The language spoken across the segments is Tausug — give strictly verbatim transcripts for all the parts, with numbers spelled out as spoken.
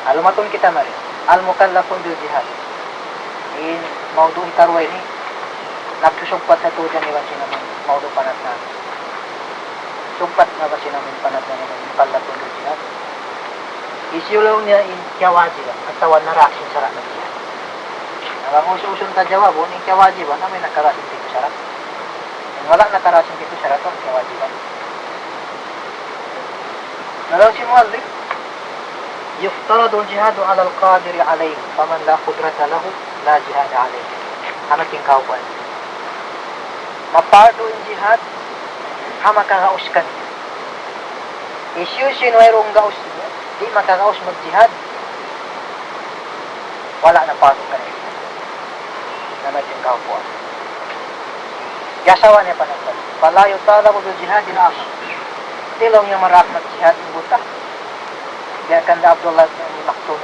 Alumatun kita mari. Al-mukallafun bil jihad. In mawdu' hikaruwa ini, nagsusugpat sa tuud yan iban sin amun mawdu' panagnaan. Sugpat na ba sin amun panagnaan ini, mukallafun bil jihad? Hisiyu laung niya in kiyawajiban, atawa naraak sin sara' mag-jihad. Na bang usul-usul ta jawabun, in kiyawajiban, amu in nakaraak sin pitu sara'. In wala' nakaraak sin pitu sara', amu in kiyawajiban. Na laung sin muallif, يفترض الجهاد على القادر عليه، فمن لا قدرة له لا جهاد عليه. Amu in tingkaw ku. Mapardu in jihad ha makagaus kaniya. Hisiyu-siyu in wayruun gaus niya, di' makagaus magjihad, wala' na pardu kaniya. Amu in tingkaw ku. Iyasawa niya pa nagpad. فلا يطالب بالجهاد الأعمى. Di' laung niya maraak magjihad in buta. Biya' kan Abdullah bin Maktum.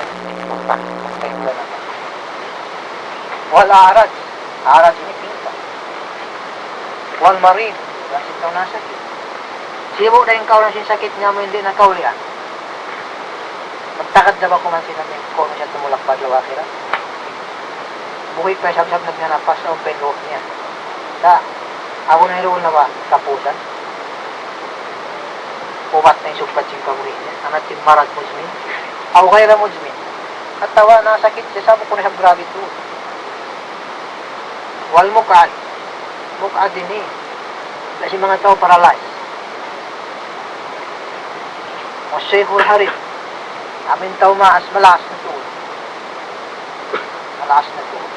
والأعرج. A'raj ini pingka. والمريض. Iban sin tau nasakit. Sibu' da in kaul sin sakit niya, amu in di' na kaulian. Magtagad da ba kuman sin amu in kaul siya tumulak pa adlaw akhirat? Buhi' pa isab-isab nagnanapas, awn pa in ruh niya. Sa', awn na in ruh na ba kapusan? Ubat na in sugpat sin kabuhi' niya. Amu in marad muzmin. أو غير مزمن. Atawa nasakit siya sa' bukun isab grabe tuud. والمقعد. Muq'ad ini, biya' sin manga tau paralyzed. والشيخ الهرم. Amu in tau maas, malaas na tuud. Malaas na tuud.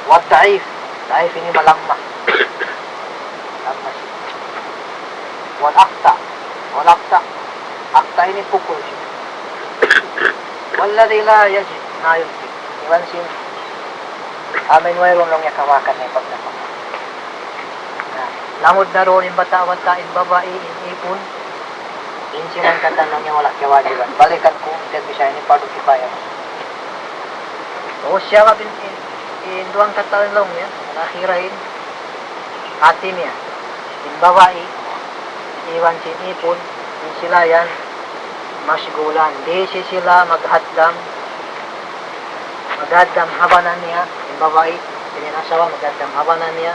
والضعيف. Daif ini malamma. Lamma siya. والأقطع. والأقطع. Aqta' ini pukul siya. والذي لا يجد ما ينفق. Iban sin amu in wayruun laung niya kawakan niya pagdapat. Na, lamud na duun in bata'-bata', in babai, in ipun, in sila in katan laung niya wala' kiyawajiban. Balikan ku, in term siya ini fardu kifaya. O, siya ka bin, in, in duwang katan laung niya, akhira in, hati niya, in babai, iban sin ipun, in sila yan, mashgulan. Di' sila maghaddam, maghaddam ha bana niya, in babai, in asawa, maghaddam ha bana niya,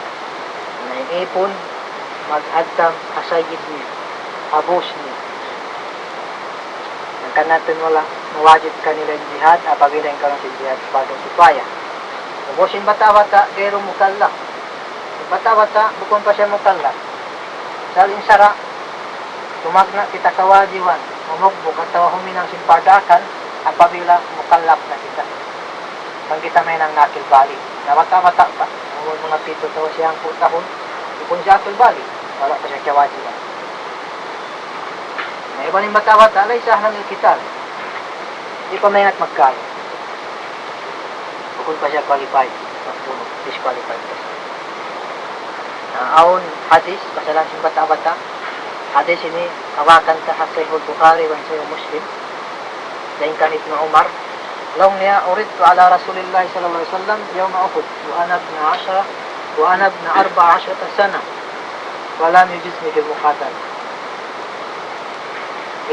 na in ipun, maghaddam ha sayyid niya, ha boss niya. Hangkan na tuud wala' mawajib kanila in jihad, apabila in kalu sin jihad fardu kifaya. Ubus in bata'-bata', gayru mukallaf. In bata'-bata', bukun pa siya mukallaf. Sa' in sara', tumagna' kita kawajiban, humugbug atawa huminang sin pardaakan, apabila mukallaf na kita. Bang kita mahinang nakil balig. Na bata'-bata' pa, umul manga pitu atawa siyampu' tahun, bukun siya akil balig. Wala' pa siya kiyawajiban. Na iban in bata'-bata', ليس أهلا للقتال. Di' pa maingat magkalu. Bukun pa siya qualified. Magtulung, disqualified pa siya. Na, awn hadith, masalah sin bata'-bata'. Hadith ini, kawakan ta ha Sahih Bukhari iban Sahih Muslim. Dayn kan Ibnu Umar, laung niya, عرضت على رسول الله صلى الله عليه وسلم يوم أحد وأنا ابن عشر، وأنا ابن أربع عشرة سنة، فلم يجزني في المقاتلة.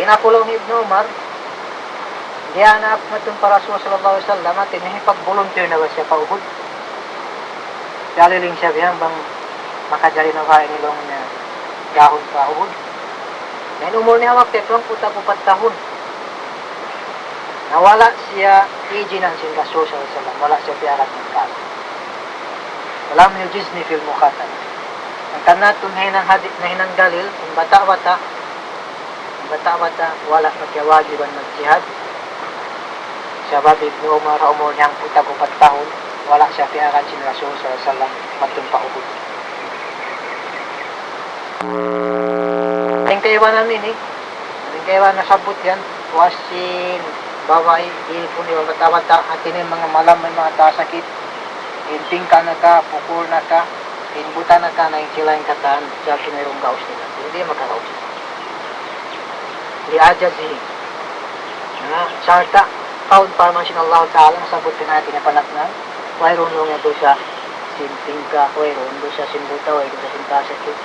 In aku laung hi Ibnu Umar, diyā na aku madtu pa Rasul sallallahu alayhi wasallam, hāti niya hipag-volunteer na ba siya pa Uhud. Daliling siya biya' bang makajari na ba ini laung niya dahun pa Uhud. Na in umul niya waktu yadtu hangpu' tag-upat tahun. Na wala' siya ijinan sin Rasul sallallahu alayhi wasallam, wala' siya piyagad magkalu. ولم يجزني في المقاتلة. Hangkan na tuud nahinang hadi-, nahinang dalil, in bata'-bata', in bata'-bata', wala' pa kiyawajiban magjihad. Sabab Ibnu Umar, umul niya hangpu' tag-upat tahun, wala' siya piyagad sin Rasul sallallahu alayhi wasallam, madtu pa Uhud. In kaibanan ini, in kaibanan nasabbut yan, puas sin babai, ipun, iban bata'-bata', hāti niya manga malamma, manga tau sakit, in tingka na ka, pukul na ka, in buta na ka, na in sila in katan, sa' kinurung gaus nila. Di' makagaus. لعجزه. Na, sarta', kaun parman sin Allah Ta'ala, nasabbut in ayat ini panagnaan, wayruun laung niya dusa sin tingka, wayruun dusa sin buta, wayruun dusa sin tau sakit.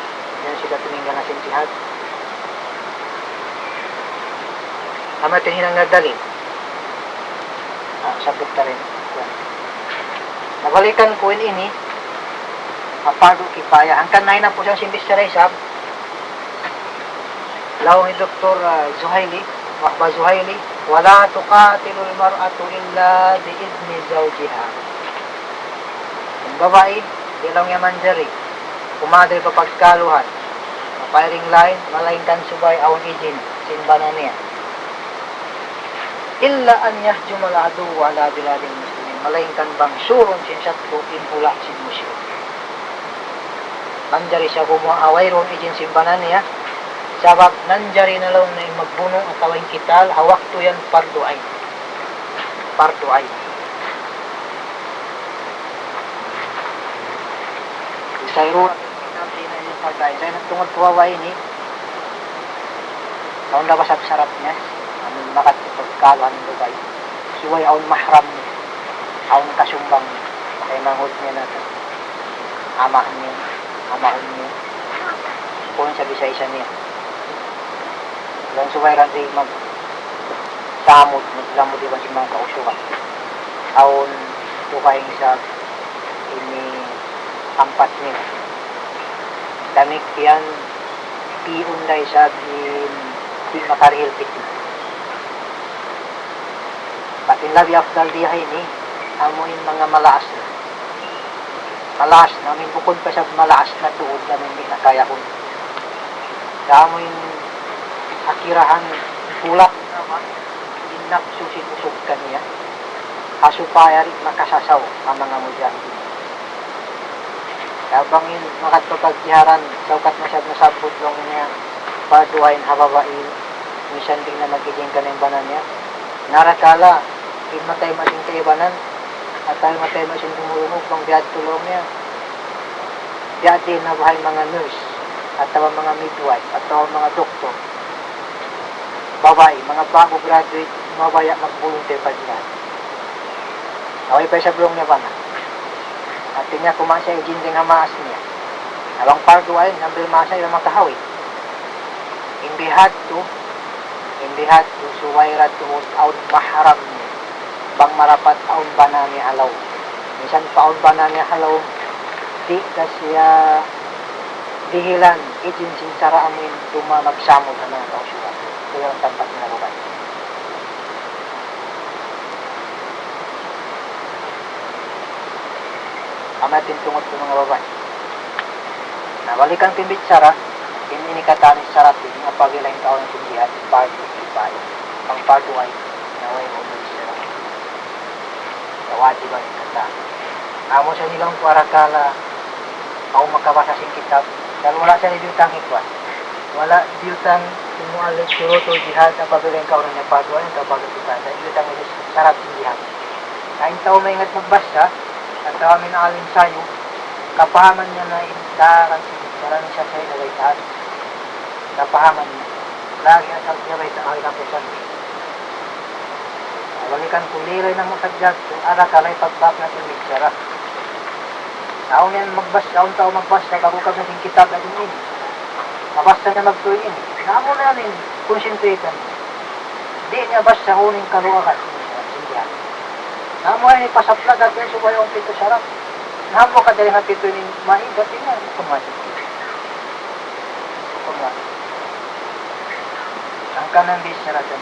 Yan sila tininggalan sin jihad. Amu in hinang na dalil. Ah, sabut na rin. Nabalikan ku in ini, ah, fardu kifaya. Hangkan na hinapusan sin bichara isab. Laung hi Doktor, ah, Zuhaili, Wahbah Zuhaili, ولا تقاتل المرأة إلا بإذن زوجها. In babai, di' laung niya manjari kumadtu pa pagkaluhan, pa firing line, malaingkan subay awn ijin sin bana niya. إلا أن يهجم العدو على بلاد المسلمين. Malaingkan bang surun sin satru' in hula' sin Muslim. Manjari siya gumuwa' ha wayruun ijin sin bana niya. Sabab nanjari na laung niya in magbunu' atawa in kital, ha waktu yan fardu ain. Fardu ain. Sa' iru, kitab di' na in fardu ain. Sa' in tungud tuwa ini, awn da ba isab sarat niya, amun makatipagkaluhan in babai. Subay awn mahram niya, awn kasumbang niya, kay manghud niya na, ama' niya, ama' niya, kung sa' bisa-isa niya. Laung subay ra di' magsamud, magsamud iban sin manga kausugan. Awn tukaing sa ini ampat niya. Damikkiyan, pi'un da isab in di' makarihil fitna. Bat in labi afdal di ha ini, amu in manga malaas na. Malaas na, amu in bukun pa isab malaas na tuud, amu in di' na kayahun. Amu in akirahan, tulak na ma, in napsu sin usug kaniya. Ha supaya di' makasasaw ha manga mujahidin. Bang in magad pa pagjiharan, saukat na siya nasabbut laung niya, fardu ain ha babai, misan di' na mag-ijin kaniya in bana niya. Narakala', in matay ma sin kaibanan, atawa matay ma sin dumulungug, bang biya' ha yan laung niya. Biya' diin na baha' in manga nurse, atawa manga midwife, atawa manga doktor. Babai, manga ba'gu graduate, mabaya' mag-volunteer pa jihad. Way pa isab laung niya bana. Hati niya kumawa' siya ijin dayn ha maas niya. Na bang fardu ain, sambil maas niya, di' makahawid. In bihadtu, in bihadtu, subay ra tuud awn mahram niya. Bang marapat awn bana niya ha lawm. Misan pa awn bana niya ha lawm, di' da siya dihilan ijin sin sara' amu in duma magsamud ha manga kausugan. Kaya ang tampat na lugar. Amu in tungud sin manga babai. Na balikan ku in bichara, in ini katan sarat ini, apabila in kaw nagtindihad, fardu kifaya. Bang fardu ain, na way umul siya. Kawajiban in katan. Amu sa in laung ku arakala', awn makabasa sin kitab. Sa' wala' siya diyutang, ikhwan. Wala' diyutang in muallif shurutul jihad, apabila in kaw nagtindihad, atawa fardu kifaya. Sa' diyutang in sarat sin jihad. Na in tau maingat magbasa, atawa amu in alim sayu, kapahaman niya na in daran sin, daran siya sa' ilagay taas. Kapahaman niya. Lagi' asal siya bay sa' hari kapusan. Balikan ku, liray na mu sa jat, arakala' pagbak natu' in bichara. Awn yan magbasa, awn tau magbasa, ba'gu kabasa sin kitab na ini. Mabasa niya magtuy ini. Na amu na yan, concentrate na. Di' niya basahun in kaluagan. Hindi yan. Na amu yan, ipasaplag at yan, subay ang pito sarat. Na amu ka dali na pito ini, main, dati niya, automatic. Automatic. Hangkan na in bichara sa